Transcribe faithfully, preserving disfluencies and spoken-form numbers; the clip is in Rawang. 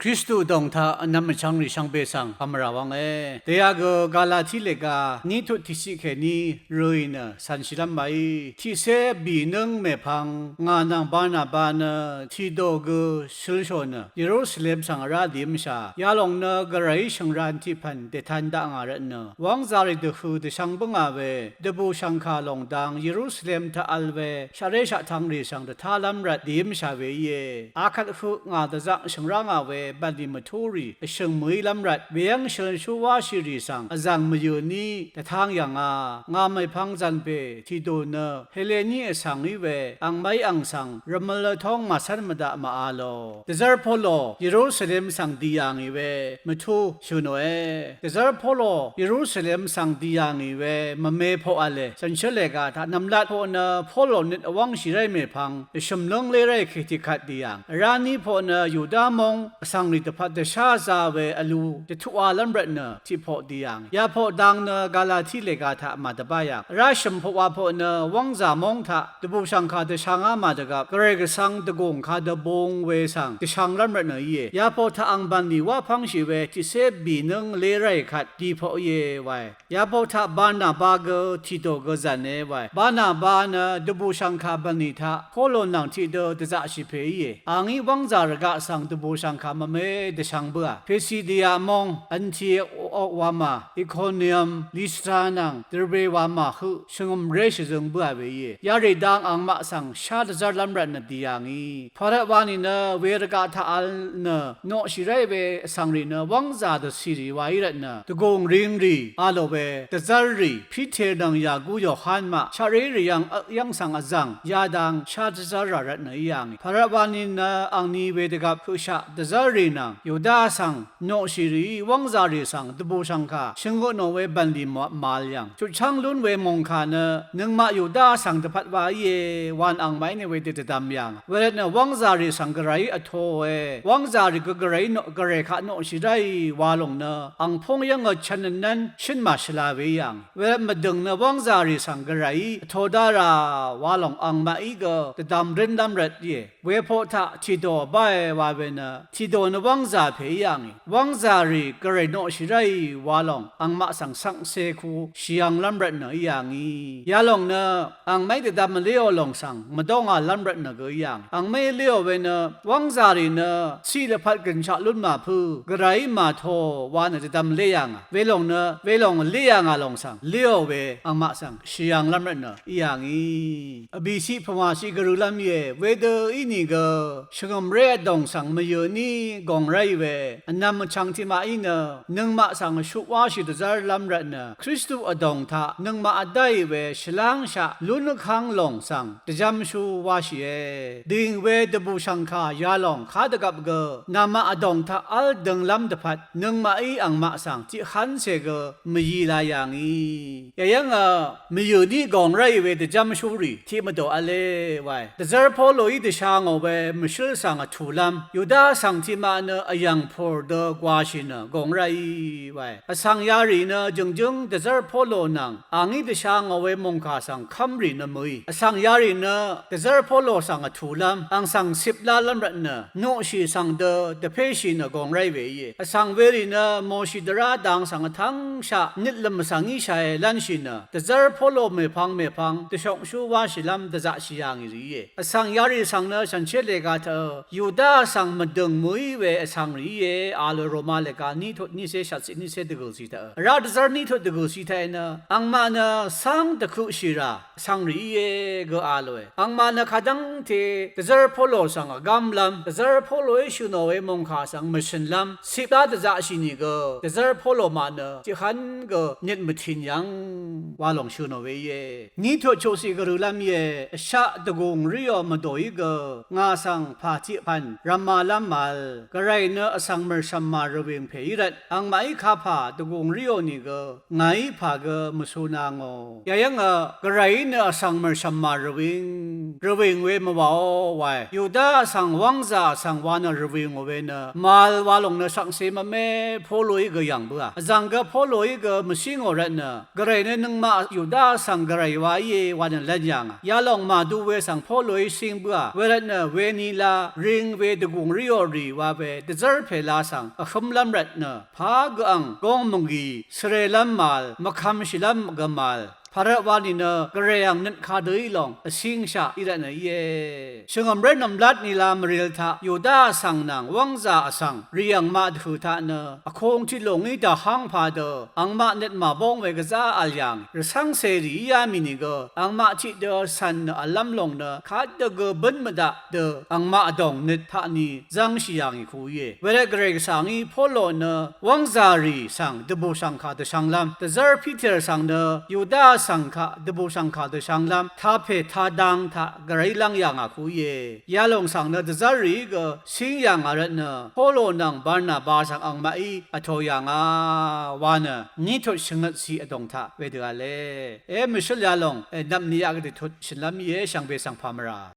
Kristu dòng taq vnvm vchvngrì shvngbe svng pàmvrà wvnge. Dèyaq gø Galati lèga ní tut tiqciq kèní røì nø cv̀nshìlv́m waí tiqcé bìnǿng mèpvng ngà nvng Barnaba nø Tito gø shølshò nø Yerusalem svng vrá dìv́mshà. Yalòng nø Gvrayí shø̀ngran tiqpv̀n dètan dakngà rvtnø wv́ngzàrì dvhø̀ dvshvng bǿngà we dvbùshv̀ngkà lòng dang Yerusalem taq vl we shaqré shaqtvngrì svng dvtálv́m rvt dìv́mshà we íe. Akvt høq ngà dvzaq shø̀ngrá ngà we bv̀nlì mvtúrì vshø̀ng mø̀ílv́m rvt weyv́ng shølshú wáshìrì svng vzv̀ng mvyø̀ ní dvtáng yv̀ngà. Ngà mèpvng zv̀npè Tito nø Heleni vsvng í we angmaqí ang svng rvmøl vtóng màcv́n mvdaq màvlò. Dvzv́r Polo Yerusalem svng dì yà ngì we mvtú shø̀ nòe. Dvzv́r Polo Yerusalem svng dì yà ngì we mvme poq v̄le. Shànshér lèga taq nv̀mlat poq nø Polo nøt vwv́ngshì ráì mèpvng vshø̀m lǿnglé ráì kètiq kvt dì yà ngì. Vrá ní poq nø Yuda móng vsvngrì dvpvt dvshá zā we vlu dvtuqalv́m rvtnø tiqpoq dì yà ngì. Yapoq dang nø Galati lèga taq màdvbá yà ngì. Vrá shø̀m poq wa poq nø wv́ngzà móng taq dvbùshv̀ngkà dvshvngá màdvgvp Gvray Gvsvng dvgùng kadø bung we svng dvshvnglv́m rvtnø íe. Yapoq taq ang bv̀nlì wá pv́ngshì we tiqcé bìnǿng lé ráì kvt dì poq íe wae. Yapoq taq Barnaba gø Tito gø zv̀ne wae. Barnaba nø dvbùshv̀ngkà bv̀nlì taq Polo nvng tiqdø dvzaqshì pè íe. Angí wv́ngzà rvgaq svng dvbùshv̀ngkà mvme dvshvng bǿà. Pisidia móng, Antiok wamà, Ikonium, Listra nvng Derbe wamà høq shvngø̀mré shvzøng bǿà we íe. Yarì dang angmaq svng shá dvzv́rlv́m rvtnø dì yà ngì. Pvrvt wa nìnø we rvgaq taq vl nø noqshì ráì we vsvngrì nø wv́ngzà dvcìrì wa í rvtnø dvgùng ringrì a lò we dvzv́rrì Piter nvng Yaku Yohan maq shaqrérì yv̀ng yv́ng svng vzv̀ng yadang shá dvzv́rrà rvtnø í yà ngì. Pvrvt wa nìnø angni wedvgvp høqshaq dvzv́rrì nvng Yuda svng noqshìrìí wv́ngzàrì svng dvbùshv̀ngkà shvngø tnò we bv̀nlì màvl yv̀ng. Chutchv́ng lún we mòngkà nø nøngmaq Yuda vsvng dvpvt wa íe wa nø angmaqí nø wedø dvdvm yà ngà. Wervtnø wv́ngzàrì svng Gvrayí vtoòe. Wv́ngzàrì gø Gvrayí noq Gvray kaq noqshì ráì wa lòng nø ang púng yv́ngø chv̄n vnv́n shǿn màshvla we í yà ngì. Wervt mvdø̀ng nø wv́ngzàrì svng Gvrayí vto dá rà wa lòng angmaqí gø dvdvm rǿnlv́m rvt íe. Wepoq taq Tito vbáe wa we nø Tito nø wv́ngzà pè í yà ngì. Wv́ngzàrì Gvray noqshì ráì wa lòng angmaq svng cv́ngcē ku shìv̄nglv́m rvtnø í yà ngì. Yalòng nø angmaqí dvdvm vléò lòng svng mvdóngàlv́m rvtnø gø í yà ngì. Angmaqí léò we nø wv́ngzàrì nø ciq lvpat gø̀nshaq lún màpǿ Gvrayí màtōò wa nø dvdvm lé yà ngà. Welòng nø welòng lé yà ngà lòng svng léò we angmaq svng shìv̄nglv́m rvtnø í yà ngì. Vbìciq pvmàciq gvrølv́m íe. Wedø ínìgø shvngø̀mré vdòng svng mvyø̀ ní gòng ráì we vnvm vchvng tiqmaqí nø nøngmaq svng vshuq wáshì dvzv́rlv́m rvtnø Kristu vdòng taq nøngmaq vdáì we shvlángshaq lún vkv́ng lòng svng dvjv́mshú wáshìe. Dìng we dvbùshv̀ngkà yalòng kadvgvp gø namaq vdòng taq v́l dønglv́m dvpvt nøngmaqí angmaq svng tiqhv́ncè gø mvyila yà ngì. Yayv́ngø mvyø̀ ní gòng ráì we dvjv́mshúrì tiq mvdò v̄le wae. Dvzv́r Poloí dvsha ngò we mvshǿl svng vtùlv́m Yuda vsvng tiqmaq nø vyv̀ng pùr dø gwashì nø gòng ráì wae. Vsvng yarì nø jø̀ngjǿng dvzv́r Polo nvng angí dvsha ngò we mòngkà svng kv́mrì nø mø̀í. Vsvng yarì nø dvzv́r Polo svng vtùlv́m ang svng ciplálv́m rvtnø noqshì svng dø dvpéshì nø gòng ráì we íe. Vsvng werì nø Moshi dvrá dang svng vtv́ngshaq nøtlø̀m vsvng íshàe lv́nshì nø dvzv́r Polo mèpvng mèpvng dvshokshú wáshìlv́m dvzaqshì yà ngì rì íe. Vsvng yarì svng nø shànshér lèga tø Yuda vsvng mvdø̀ng mø̀í we vsvng rì íe a lo Roma lèga ní tut nícé shvtciq nícé dvgø̀lciq taq. Vrá dvzv́r ní tut dvgø̀lciq taq nø angmaq nø cáng dvkøqshì rà vsvng rì íe gø a lòe. Angmaq nø kadv́ngte dvzv́r Polo svng vgámlv́m dvzv́r Poloí shø̀ nò we mòngkà svng mvshø̀nlv́m ciplá dvzaqshì nìgø dvzv́r Polo maq nø tiqhv́n gø nøt mvtìn yv́ng wa lòng shø̀ nò we íe. Ní tut chuqciq gvrølv́m íe. Vshaq dvgùng ríò mvdòí gø ngà svng pà tiqpv̀n rvmalv́m màvl. Gvray nø vsvng mø̀rshv̀m màrvwìng pè í rvt angmaqí kapà dvgùng ríò nìgø ngàí pà gø mvsuna ngò. Yayv́ngø Gvrayí nø vsvng mø̀rshv̀m màrvwìng rvwìng we mvwàó wae. Yuda vsvng wv́ngzà vsvng wa nø rvwìngò we nø màvl wa lòng nø shvkse mvme Poloí gø yv̀ng bǿà. Vzv̀ng gø Poloí gø mvcí ngò rvtnø Gvray nø nøngmaq Yuda vsvng Gvray wa íe wa nø lv́n yà ngà. Yalòng màdu we svng Poloí cíng bǿà. Wervtnø wenila ring we dvgùng ríò rì wa a we dvzv́r pèla svng vhǿmlv́m rvtnø pà gø ang góng mvngi svrelv́m màvl mvkvmshìlv́m gø màvl pàrvt wa nìnø gvray ang nøt kadø í lòng vcíngshaq í rvtnø íe. Shvngø̀mré nv̀mlat nila mvril taq Yuda vsvng nvng wv́ngzà vsvng rì angmaq dvhø̀ taq nø vkung tiq lùng í dvháng padø angmaq nøt màbóng we gvzá vl yà ngì. Rvcv́ngcèrì íá mì nìgø angmaq tiqdø cv̀n nø v̀llv́m lòng nø kadø gø bǿn mvdaq dø angmaq vdòng nøt taqni zv́ngshì yà ngì ku íe. Wervt gvray gvsvngí Polo nø wv́ngzàrì svng dvbùshv̀ngkà dvshv̄nglv́m, dvzv́r Piter svng nø Yuda vsvng kaq dvbùshv̀ngkà dvshv̄nglv́m tapè tadang taq gvray lv́ng yà ngà ku íe. Yalòng svng nø dvzv́rrìí gø cíng yà ngà rvtnø Polo nvng Barnaba svng angmaqí vtò yà ngà wa nø nítut shvngøtciq vdòng taq wedø v̄le. E mvshǿl yalòng e nvpni aq gvdø tut shø̀nlv́m íe shvngbe svng pà mvrà.